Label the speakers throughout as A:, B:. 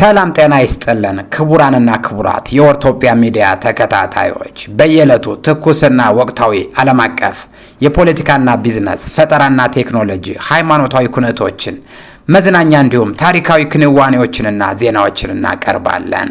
A: ሰላም ጤና ይስጥልን ክቡራንና ክቡራት የኦርቶጲያ ሚዲያ ተከታታዮች፣ በየዕለቱ ትኩስና ወቅታዊ ዓለም አቀፍ የፖለቲካና ቢዝነስ፣ ፈጠራና ቴክኖሎጂ፣ ሃይማኖታዊ ኩነቶችን፣ መዝናኛ እንዲሁም ታሪካዊ ክንዋኔዎችንና ዜናዎችን እናቀርባለን።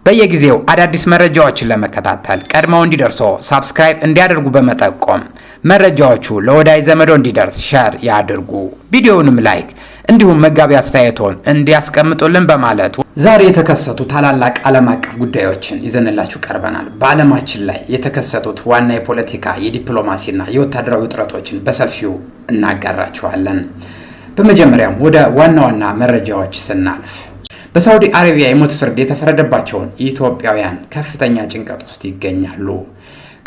A: በየጊዜው አዳዲስ መረጃዎችን ለመከታተል ቀድመው እንዲደርሶ subscribe እንዲያደርጉ በመጠቆም መረጃዎቹ ለወዳጅ ዘመዶ እንዲደርስ share ያድርጉ። ቪዲዮውንም like እንዲሁም መጋቢ አስተያየቶን እንዲያስቀምጡልን በማለት ዛሬ የተከሰቱ ታላላቅ ዓለም አቀፍ ጉዳዮችን ይዘንላችሁ ቀርበናል። በዓለማችን ላይ የተከሰቱት ዋና የፖለቲካ፣ የዲፕሎማሲና የወታደራዊ ውጥረቶችን በሰፊው እናጋራችኋለን። በመጀመሪያም ወደ ዋና ዋና መረጃዎች ስናልፍ፣ በሳውዲ አረቢያ የሞት ፍርድ የተፈረደባቸውን ኢትዮጵያውያን ከፍተኛ ጭንቀት ውስጥ ይገኛሉ።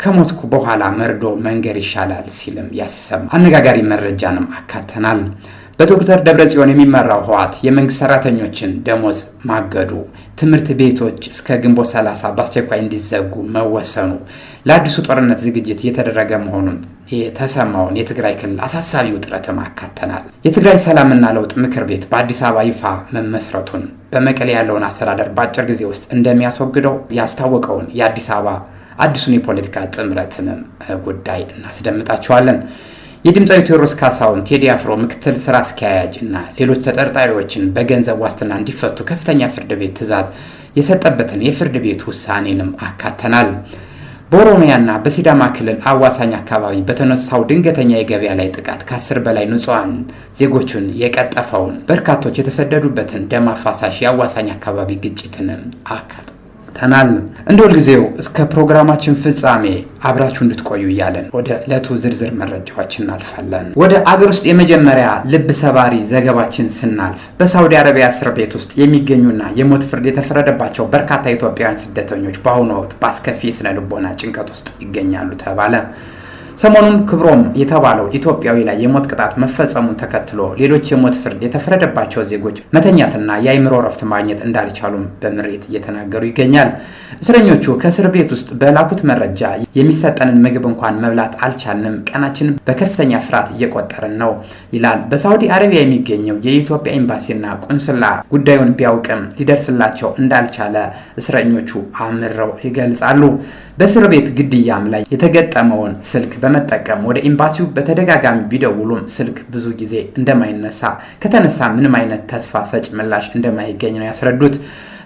A: ከሞትኩ በኋላ መርዶ መንገር ይሻላል ሲልም ያሰማ አነጋጋሪ መረጃንም አካተናል። በዶክተር ደብረጽዮን የሚመራው ህወሓት የመንግስት ሰራተኞችን ደሞዝ ማገዱ፣ ትምህርት ቤቶች እስከ ግንቦት 30 በአስቸኳይ እንዲዘጉ መወሰኑ፣ ለአዲሱ ጦርነት ዝግጅት እየተደረገ መሆኑን የተሰማውን የትግራይ ክልል አሳሳቢ ውጥረትም አካተናል። የትግራይ ሰላምና ለውጥ ምክር ቤት በአዲስ አበባ ይፋ መመስረቱን፣ በመቀሌ ያለውን አስተዳደር በአጭር ጊዜ ውስጥ እንደሚያስወግደው ያስታወቀውን የአዲስ አበባ አዲሱን የፖለቲካ ጥምረትንም ጉዳይ እናስደምጣችኋለን። የድምፃዊ ቴዎድሮስ ካሳሁን ቴዲ አፍሮ ምክትል ስራ አስኪያጅ እና ሌሎች ተጠርጣሪዎችን በገንዘብ ዋስትና እንዲፈቱ ከፍተኛ ፍርድ ቤት ትዕዛዝ የሰጠበትን የፍርድ ቤት ውሳኔንም አካተናል። በኦሮሚያና በሲዳማ ክልል አዋሳኝ አካባቢ በተነሳው ድንገተኛ የገበያ ላይ ጥቃት ከ10 በላይ ንጹሐን ዜጎችን የቀጠፈውን፣ በርካቶች የተሰደዱበትን ደም አፋሳሽ የአዋሳኝ አካባቢ ግጭትንም አካተናል። እንደ ሁልጊዜው እስከ ፕሮግራማችን ፍጻሜ አብራችሁ እንድትቆዩ እያለን ወደ ዕለቱ ዝርዝር መረጃዎች እናልፋለን። ወደ አገር ውስጥ የመጀመሪያ ልብ ሰባሪ ዘገባችን ስናልፍ፣ በሳውዲ አረቢያ እስር ቤት ውስጥ የሚገኙና የሞት ፍርድ የተፈረደባቸው በርካታ ኢትዮጵያውያን ስደተኞች በአሁኑ ወቅት በአስከፊ የስነ ልቦና ጭንቀት ውስጥ ይገኛሉ ተባለ። ሰሞኑን ክብሮም የተባለው ኢትዮጵያዊ ላይ የሞት ቅጣት መፈጸሙን ተከትሎ ሌሎች የሞት ፍርድ የተፈረደባቸው ዜጎች መተኛትና የአእምሮ እረፍት ማግኘት እንዳልቻሉም በምሬት እየተናገሩ ይገኛል። እስረኞቹ ከእስር ቤት ውስጥ በላኩት መረጃ የሚሰጠንን ምግብ እንኳን መብላት አልቻልንም፣ ቀናችን በከፍተኛ ፍርሃት እየቆጠርን ነው ይላል። በሳውዲ አረቢያ የሚገኘው የኢትዮጵያ ኤምባሲና ቆንስላ ጉዳዩን ቢያውቅም ሊደርስላቸው እንዳልቻለ እስረኞቹ አምረው ይገልጻሉ። በእስር ቤት ግድያም ላይ የተገጠመውን ስልክ በመጠቀም ወደ ኤምባሲው በተደጋጋሚ ቢደውሉም ስልክ ብዙ ጊዜ እንደማይነሳ፣ ከተነሳ ምንም አይነት ተስፋ ሰጭ ምላሽ እንደማይገኝ ነው ያስረዱት።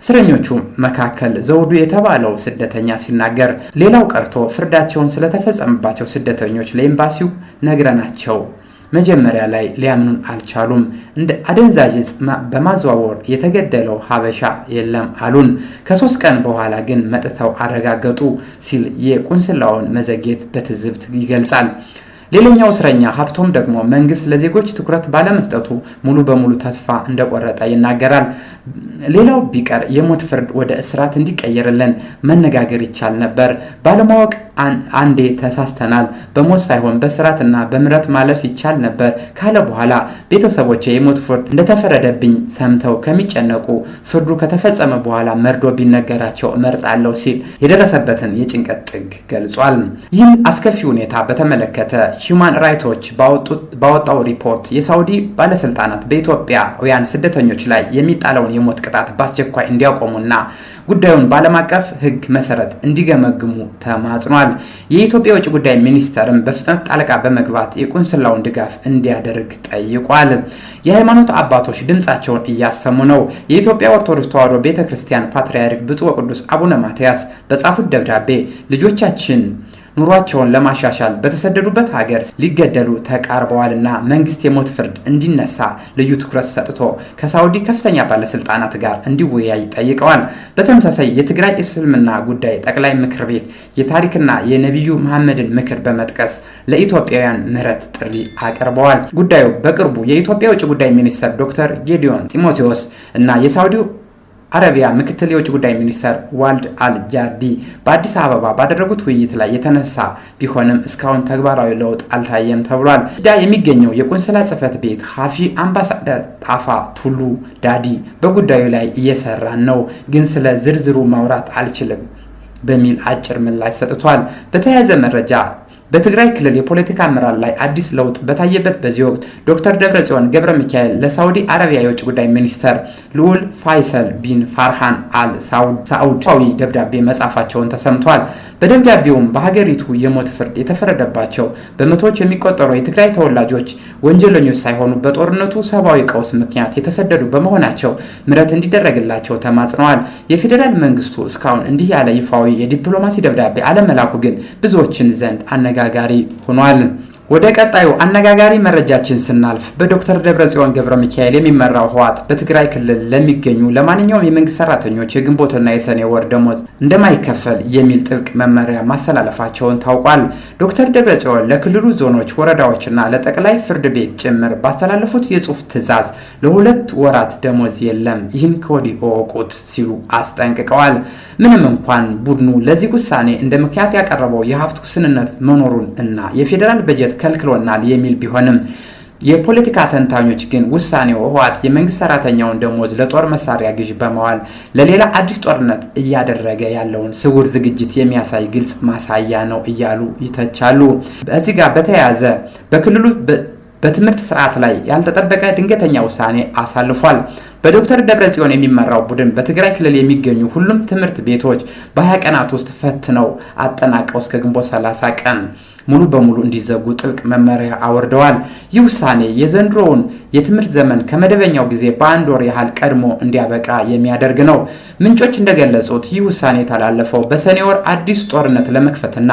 A: እስረኞቹ መካከል ዘውዱ የተባለው ስደተኛ ሲናገር፣ ሌላው ቀርቶ ፍርዳቸውን ስለተፈጸመባቸው ስደተኞች ለኤምባሲው ነግረናቸው መጀመሪያ ላይ ሊያምኑን አልቻሉም። እንደ አደንዛዥ እጽ በማዘዋወር የተገደለው ሀበሻ የለም አሉን። ከ3 ቀን በኋላ ግን መጥተው አረጋገጡ ሲል የቆንስላውን መዘግየት በትዝብት ይገልጻል። ሌላኛው እስረኛ ሀብቶም ደግሞ መንግስት ለዜጎች ትኩረት ባለመስጠቱ ሙሉ በሙሉ ተስፋ እንደቆረጠ ይናገራል። ሌላው ቢቀር የሞት ፍርድ ወደ እስራት እንዲቀየርልን መነጋገር ይቻል ነበር። ባለማወቅ አንዴ ተሳስተናል። በሞት ሳይሆን በእስራትና በምህረት ማለፍ ይቻል ነበር ካለ በኋላ፣ ቤተሰቦቼ የሞት ፍርድ እንደተፈረደብኝ ሰምተው ከሚጨነቁ ፍርዱ ከተፈጸመ በኋላ መርዶ ቢነገራቸው እመርጣለሁ ሲል የደረሰበትን የጭንቀት ጥግ ገልጿል። ይህን አስከፊ ሁኔታ በተመለከተ Human Rights Watch ባወጣው ሪፖርት የሳውዲ ባለስልጣናት በኢትዮጵያውያን ስደተኞች ላይ የሚጣለውን የሞት ቅጣት በአስቸኳይ እንዲያቆሙና ጉዳዩን በዓለም አቀፍ ሕግ መሰረት እንዲገመግሙ ተማጽኗል። የኢትዮጵያ የውጭ ጉዳይ ሚኒስተርም በፍጥነት ጣልቃ በመግባት የቆንስላውን ድጋፍ እንዲያደርግ ጠይቋል። የሃይማኖት አባቶች ድምፃቸውን እያሰሙ ነው። የኢትዮጵያ ኦርቶዶክስ ተዋሕዶ ቤተ ክርስቲያን ፓትርያርክ ብፁዕ ወቅዱስ አቡነ ማትያስ በጻፉት ደብዳቤ ልጆቻችን ኑሯቸውን ለማሻሻል በተሰደዱበት ሀገር ሊገደሉ ተቃርበዋልና መንግስት የሞት ፍርድ እንዲነሳ ልዩ ትኩረት ሰጥቶ ከሳውዲ ከፍተኛ ባለስልጣናት ጋር እንዲወያይ ጠይቀዋል። በተመሳሳይ የትግራይ እስልምና ጉዳይ ጠቅላይ ምክር ቤት የታሪክና የነቢዩ መሐመድን ምክር በመጥቀስ ለኢትዮጵያውያን ምህረት ጥሪ አቅርበዋል። ጉዳዩ በቅርቡ የኢትዮጵያ የውጭ ጉዳይ ሚኒስትር ዶክተር ጌዲዮን ጢሞቴዎስ እና የሳውዲ አረቢያ ምክትል የውጭ ጉዳይ ሚኒስትር ዋልድ አልጃዲ በአዲስ አበባ ባደረጉት ውይይት ላይ የተነሳ ቢሆንም እስካሁን ተግባራዊ ለውጥ አልታየም ተብሏል። ጅዳ የሚገኘው የቆንስላ ጽሕፈት ቤት ኃላፊ አምባሳደር ጣፋ ቱሉ ዳዲ በጉዳዩ ላይ እየሰራን ነው፣ ግን ስለ ዝርዝሩ ማውራት አልችልም በሚል አጭር ምላሽ ሰጥቷል። በተያያዘ መረጃ በትግራይ ክልል የፖለቲካ አመራር ላይ አዲስ ለውጥ በታየበት በዚህ ወቅት ዶክተር ደብረጽዮን ገብረ ሚካኤል ለሳውዲ አረቢያ የውጭ ጉዳይ ሚኒስተር ልዑል ፋይሰል ቢን ፋርሃን አል ሳዑዳዊ ደብዳቤ መጻፋቸውን ተሰምቷል። በደብዳቤውም በሀገሪቱ የሞት ፍርድ የተፈረደባቸው በመቶዎች የሚቆጠሩ የትግራይ ተወላጆች ወንጀለኞች ሳይሆኑ በጦርነቱ ሰብአዊ ቀውስ ምክንያት የተሰደዱ በመሆናቸው ምህረት እንዲደረግላቸው ተማጽነዋል። የፌዴራል መንግስቱ እስካሁን እንዲህ ያለ ይፋዊ የዲፕሎማሲ ደብዳቤ አለመላኩ ግን ብዙዎችን ዘንድ አነጋጋሪ ሆኗል። ወደ ቀጣዩ አነጋጋሪ መረጃችን ስናልፍ፣ በዶክተር ደብረጽዮን ገብረ ሚካኤል የሚመራው ህወሓት በትግራይ ክልል ለሚገኙ ለማንኛውም የመንግስት ሰራተኞች የግንቦትና የሰኔ ወር ደሞዝ እንደማይከፈል የሚል ጥብቅ መመሪያ ማስተላለፋቸውን ታውቋል። ዶክተር ደብረጽዮን ለክልሉ ዞኖች፣ ወረዳዎችና ለጠቅላይ ፍርድ ቤት ጭምር ባስተላለፉት የጽሁፍ ትዕዛዝ ለ2 ወራት ደሞዝ የለም፣ ይህን ከወዲሁ እወቁት ሲሉ አስጠንቅቀዋል። ምንም እንኳን ቡድኑ ለዚህ ውሳኔ እንደ ምክንያት ያቀረበው የሀብት ውስንነት መኖሩን እና የፌዴራል በጀት ከልክሎናል የሚል ቢሆንም፣ የፖለቲካ ተንታኞች ግን ውሳኔው ህወሓት የመንግስት ሰራተኛውን ደሞዝ ለጦር መሳሪያ ግዥ በመዋል ለሌላ አዲስ ጦርነት እያደረገ ያለውን ስውር ዝግጅት የሚያሳይ ግልጽ ማሳያ ነው እያሉ ይተቻሉ። በዚህ ጋር በተያያዘ በክልሉ በትምህርት ስርዓት ላይ ያልተጠበቀ ድንገተኛ ውሳኔ አሳልፏል። በዶክተር ደብረጽዮን የሚመራው ቡድን በትግራይ ክልል የሚገኙ ሁሉም ትምህርት ቤቶች በ20 ቀናት ውስጥ ፈትነው አጠናቀው እስከ ግንቦት 30 ቀን ሙሉ በሙሉ እንዲዘጉ ጥብቅ መመሪያ አወርደዋል። ይህ ውሳኔ የዘንድሮውን የትምህርት ዘመን ከመደበኛው ጊዜ በአንድ ወር ያህል ቀድሞ እንዲያበቃ የሚያደርግ ነው። ምንጮች እንደገለጹት ይህ ውሳኔ የተላለፈው በሰኔ ወር አዲስ ጦርነት ለመክፈትና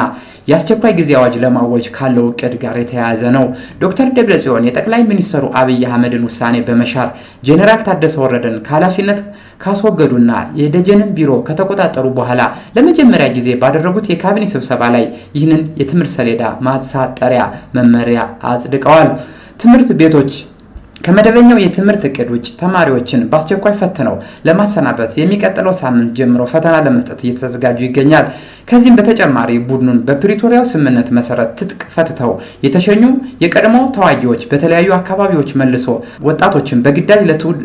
A: የአስቸኳይ ጊዜ አዋጅ ለማወጅ ካለው እቅድ ጋር የተያያዘ ነው። ዶክተር ደብረጽዮን የጠቅላይ ሚኒስትሩ አብይ አህመድን ውሳኔ በመሻር ጄኔራል ታደሰ ወረደን ከኃላፊነት ካስወገዱና የደጀንን ቢሮ ከተቆጣጠሩ በኋላ ለመጀመሪያ ጊዜ ባደረጉት የካቢኔ ስብሰባ ላይ ይህንን የትምህርት ሰሌዳ ማሳጠሪያ መመሪያ አጽድቀዋል። ትምህርት ቤቶች ከመደበኛው የትምህርት እቅድ ውጭ ተማሪዎችን በአስቸኳይ ፈትነው ለማሰናበት የሚቀጥለው ሳምንት ጀምሮ ፈተና ለመስጠት እየተዘጋጁ ይገኛል። ከዚህም በተጨማሪ ቡድኑን በፕሪቶሪያው ስምምነት መሰረት ትጥቅ ፈትተው የተሸኙ የቀድሞ ተዋጊዎች በተለያዩ አካባቢዎች መልሶ ወጣቶችን በግዳጅ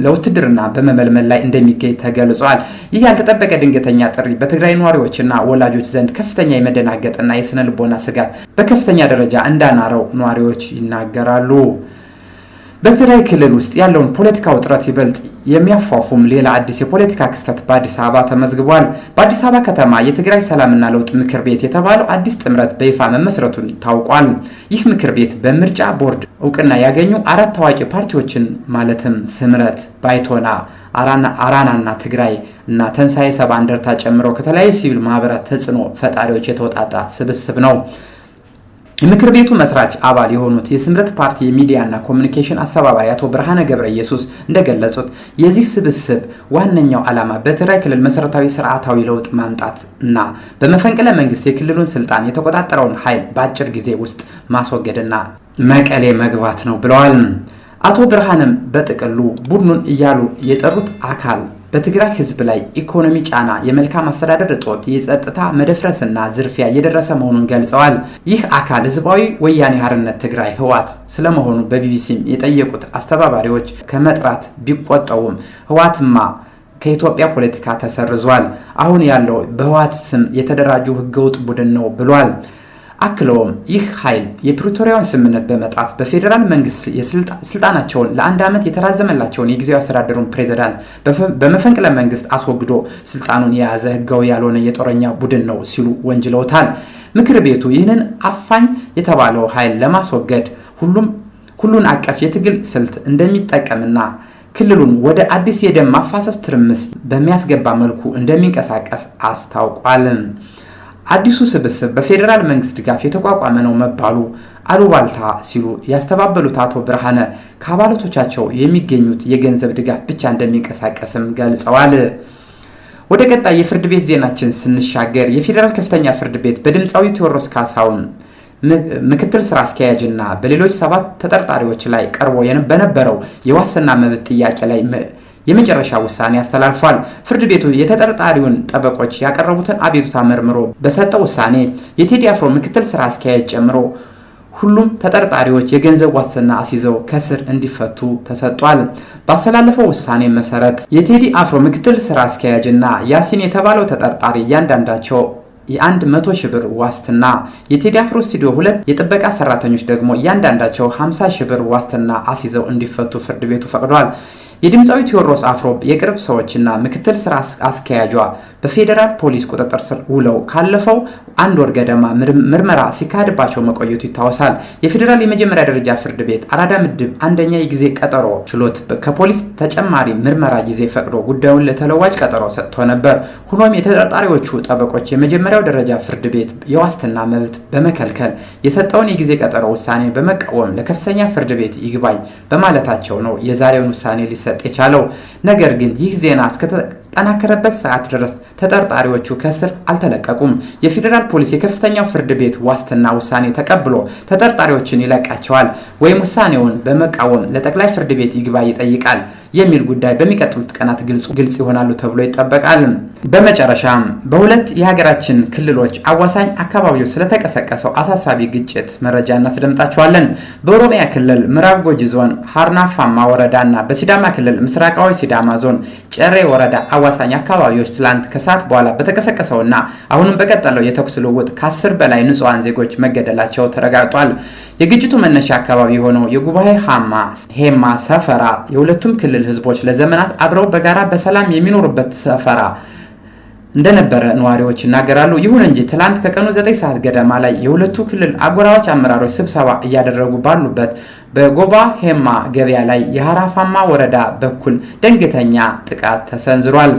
A: ለውትድርና በመመልመል ላይ እንደሚገኝ ተገልጿል። ይህ ያልተጠበቀ ድንገተኛ ጥሪ በትግራይ ነዋሪዎችና ወላጆች ዘንድ ከፍተኛ የመደናገጥና የስነ ልቦና ስጋት በከፍተኛ ደረጃ እንዳናረው ነዋሪዎች ይናገራሉ። በትግራይ ክልል ውስጥ ያለውን ፖለቲካ ውጥረት ይበልጥ የሚያፋፉም ሌላ አዲስ የፖለቲካ ክስተት በአዲስ አበባ ተመዝግቧል። በአዲስ አበባ ከተማ የትግራይ ሰላምና ለውጥ ምክር ቤት የተባለው አዲስ ጥምረት በይፋ መመስረቱን ታውቋል። ይህ ምክር ቤት በምርጫ ቦርድ እውቅና ያገኙ አራት ታዋቂ ፓርቲዎችን ማለትም ስምረት፣ ባይቶና፣ አራናና ትግራይ እና ተንሳኤ ሰባ እንደርታ ጨምሮ ከተለያዩ ሲቪል ማህበራት ተጽዕኖ ፈጣሪዎች የተውጣጣ ስብስብ ነው። የምክር ቤቱ መስራች አባል የሆኑት የስምረት ፓርቲ የሚዲያና ኮሚኒኬሽን አስተባባሪ አቶ ብርሃነ ገብረ ኢየሱስ እንደገለጹት፣ የዚህ ስብስብ ዋነኛው ዓላማ በትግራይ ክልል መሰረታዊ ስርዓታዊ ለውጥ ማምጣት እና በመፈንቅለ መንግስት የክልሉን ስልጣን የተቆጣጠረውን ኃይል በአጭር ጊዜ ውስጥ ማስወገድና መቀሌ መግባት ነው ብለዋል። አቶ ብርሃንም በጥቅሉ ቡድኑን እያሉ የጠሩት አካል በትግራይ ህዝብ ላይ ኢኮኖሚ ጫና፣ የመልካም አስተዳደር እጦት፣ የጸጥታ መደፍረስና ዝርፊያ እየደረሰ መሆኑን ገልጸዋል። ይህ አካል ህዝባዊ ወያኔ ሓርነት ትግራይ ህወሓት ስለመሆኑ በቢቢሲም የጠየቁት አስተባባሪዎች ከመጥራት ቢቆጠቡም፣ ህወሓትማ ከኢትዮጵያ ፖለቲካ ተሰርዟል፣ አሁን ያለው በህወሓት ስም የተደራጁ ህገወጥ ቡድን ነው ብሏል። አክለውም ይህ ኃይል የፕሪቶሪያውን ስምምነት በመጣስ በፌዴራል መንግስት ስልጣናቸውን ለአንድ ዓመት የተራዘመላቸውን የጊዜያዊ አስተዳደሩን ፕሬዚዳንት በመፈንቅለ መንግስት አስወግዶ ስልጣኑን የያዘ ህጋዊ ያልሆነ የጦረኛ ቡድን ነው ሲሉ ወንጅለውታል። ምክር ቤቱ ይህንን አፋኝ የተባለው ኃይል ለማስወገድ ሁሉም ሁሉን አቀፍ የትግል ስልት እንደሚጠቀምና ክልሉን ወደ አዲስ የደም ማፋሰስ ትርምስ በሚያስገባ መልኩ እንደሚንቀሳቀስ አስታውቋል። አዲሱ ስብስብ በፌዴራል መንግስት ድጋፍ የተቋቋመ ነው መባሉ አሉባልታ ሲሉ ያስተባበሉት አቶ ብርሃነ ከአባላቶቻቸው የሚገኙት የገንዘብ ድጋፍ ብቻ እንደሚንቀሳቀስም ገልጸዋል። ወደ ቀጣይ የፍርድ ቤት ዜናችን ስንሻገር፣ የፌዴራል ከፍተኛ ፍርድ ቤት በድምፃዊ ቴዎድሮስ ካሳሁን ምክትል ስራ አስኪያጅ እና በሌሎች ሰባት ተጠርጣሪዎች ላይ ቀርቦ በነበረው የዋስትና መብት ጥያቄ ላይ የመጨረሻ ውሳኔ አስተላልፏል። ፍርድ ቤቱ የተጠርጣሪውን ጠበቆች ያቀረቡትን አቤቱታ መርምሮ በሰጠው ውሳኔ የቴዲ አፍሮ ምክትል ስራ አስኪያጅ ጨምሮ ሁሉም ተጠርጣሪዎች የገንዘብ ዋስትና አስይዘው ከእስር እንዲፈቱ ተሰጥቷል። ባስተላለፈው ውሳኔ መሰረት የቴዲ አፍሮ ምክትል ስራ አስኪያጅ እና ያሲን የተባለው ተጠርጣሪ እያንዳንዳቸው የ100,000 ብር ዋስትና፣ የቴዲ አፍሮ ስቱዲዮ ሁለት የጥበቃ ሰራተኞች ደግሞ እያንዳንዳቸው 50 ሺህ ብር ዋስትና አስይዘው እንዲፈቱ ፍርድ ቤቱ ፈቅዷል። የድምፃዊ ቴዎድሮስ አፍሮ የቅርብ ሰዎችና ምክትል ስራ አስኪያጇ በፌዴራል ፖሊስ ቁጥጥር ስር ውለው ካለፈው አንድ ወር ገደማ ምርመራ ሲካሄድባቸው መቆየቱ ይታወሳል። የፌዴራል የመጀመሪያ ደረጃ ፍርድ ቤት አራዳ ምድብ አንደኛ የጊዜ ቀጠሮ ችሎት ከፖሊስ ተጨማሪ ምርመራ ጊዜ ፈቅዶ ጉዳዩን ለተለዋጭ ቀጠሮ ሰጥቶ ነበር። ሆኖም የተጠርጣሪዎቹ ጠበቆች የመጀመሪያው ደረጃ ፍርድ ቤት የዋስትና መብት በመከልከል የሰጠውን የጊዜ ቀጠሮ ውሳኔ በመቃወም ለከፍተኛ ፍርድ ቤት ይግባኝ በማለታቸው ነው የዛሬውን ውሳኔ ሊሰጥ የቻለው። ነገር ግን ይህ ዜና እስከተጠናከረበት ሰዓት ድረስ ተጠርጣሪዎቹ ከእስር አልተለቀቁም። የፌዴራል ፖሊስ የከፍተኛው ፍርድ ቤት ዋስትና ውሳኔ ተቀብሎ ተጠርጣሪዎችን ይለቃቸዋል ወይም ውሳኔውን በመቃወም ለጠቅላይ ፍርድ ቤት ይግባኝ ይጠይቃል የሚል ጉዳይ በሚቀጥሉት ቀናት ግልጽ ይሆናሉ ተብሎ ይጠበቃል። በመጨረሻም በሁለት የሀገራችን ክልሎች አዋሳኝ አካባቢዎች ስለተቀሰቀሰው አሳሳቢ ግጭት መረጃ እናስደምጣቸዋለን። በኦሮሚያ ክልል ምዕራብ ጎጂ ዞን ሀርናፋማ ወረዳና በሲዳማ ክልል ምስራቃዊ ሲዳማ ዞን ጨሬ ወረዳ አዋሳኝ አካባቢዎች ትላንት ከሰዓት በኋላ በተቀሰቀሰውና አሁንም በቀጠለው የተኩስ ልውውጥ ከ10 በላይ ንጹሐን ዜጎች መገደላቸው ተረጋግጧል። የግጭቱ መነሻ አካባቢ የሆነው የጉባኤ ሄማ ሰፈራ የሁለቱም ክልል ህዝቦች ለዘመናት አብረው በጋራ በሰላም የሚኖሩበት ሰፈራ እንደነበረ ነዋሪዎች ይናገራሉ። ይሁን እንጂ ትላንት ከቀኑ 9 ሰዓት ገደማ ላይ የሁለቱ ክልል አጎራባች አመራሮች ስብሰባ እያደረጉ ባሉበት በጎባ ሄማ ገበያ ላይ የሀራፋማ ወረዳ በኩል ድንገተኛ ጥቃት ተሰንዝሯል።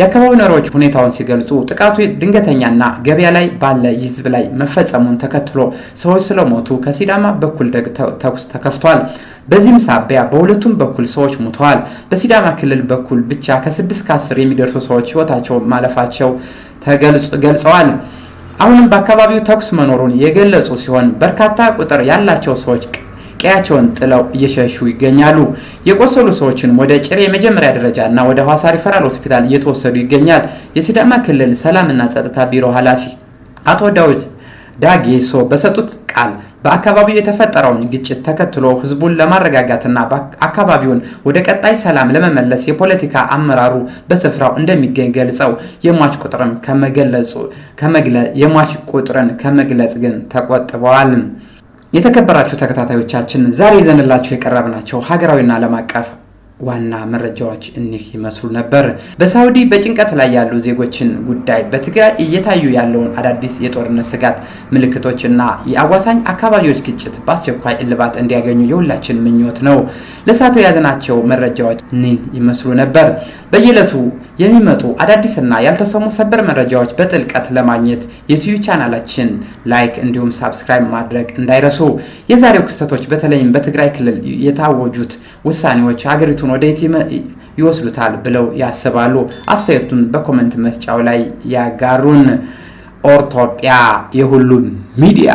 A: የአካባቢው ነዋሪዎች ሁኔታውን ሲገልጹ ጥቃቱ ድንገተኛና ገበያ ላይ ባለ ህዝብ ላይ መፈጸሙን ተከትሎ ሰዎች ስለሞቱ ከሲዳማ በኩል ተኩስ ተከፍቷል። በዚህም ሳቢያ በሁለቱም በኩል ሰዎች ሙተዋል። በሲዳማ ክልል በኩል ብቻ ከ6 እስከ 10 የሚደርሱ ሰዎች ህይወታቸው ማለፋቸው ገልጸዋል። አሁንም በአካባቢው ተኩስ መኖሩን የገለጹ ሲሆን በርካታ ቁጥር ያላቸው ሰዎች ቀያቸውን ጥለው እየሸሹ ይገኛሉ። የቆሰሉ ሰዎችን ወደ ጭሬ የመጀመሪያ ደረጃ እና ወደ ሐዋሳ ሪፈራል ሆስፒታል እየተወሰዱ ይገኛል። የሲዳማ ክልል ሰላምና ጸጥታ ቢሮ ኃላፊ አቶ ዳዊት ዳጌሶ በሰጡት ቃል በአካባቢው የተፈጠረውን ግጭት ተከትሎ ህዝቡን ለማረጋጋትና አካባቢውን ወደ ቀጣይ ሰላም ለመመለስ የፖለቲካ አመራሩ በስፍራው እንደሚገኝ ገልጸው የሟች ቁጥርን ከመግለጽ ግን ተቆጥበዋል። የተከበራችሁ ተከታታዮቻችን ዛሬ ይዘንላችሁ የቀረብናቸው ሀገራዊና ዓለም አቀፍ ዋና መረጃዎች እኒህ ይመስሉ ነበር። በሳውዲ በጭንቀት ላይ ያሉ ዜጎችን ጉዳይ፣ በትግራይ እየታዩ ያለውን አዳዲስ የጦርነት ስጋት ምልክቶችና የአዋሳኝ አካባቢዎች ግጭት በአስቸኳይ እልባት እንዲያገኙ የሁላችን ምኞት ነው። ለሰዓቱ የያዝናቸው መረጃዎች እኒህ ይመስሉ ነበር። በየዕለቱ የሚመጡ አዳዲስና ያልተሰሙ ሰበር መረጃዎች በጥልቀት ለማግኘት የዩቲዩብ ቻናላችን like እንዲሁም subscribe ማድረግ እንዳይረሱ። የዛሬው ክስተቶች በተለይም በትግራይ ክልል የታወጁት ውሳኔዎች ሀገሪቱን ወደ የት ይወስዱታል ብለው ያስባሉ? አስተያየቱን በ comment መስጫው ላይ ያጋሩን። ኦርቶጲያ የሁሉም ሚዲያ።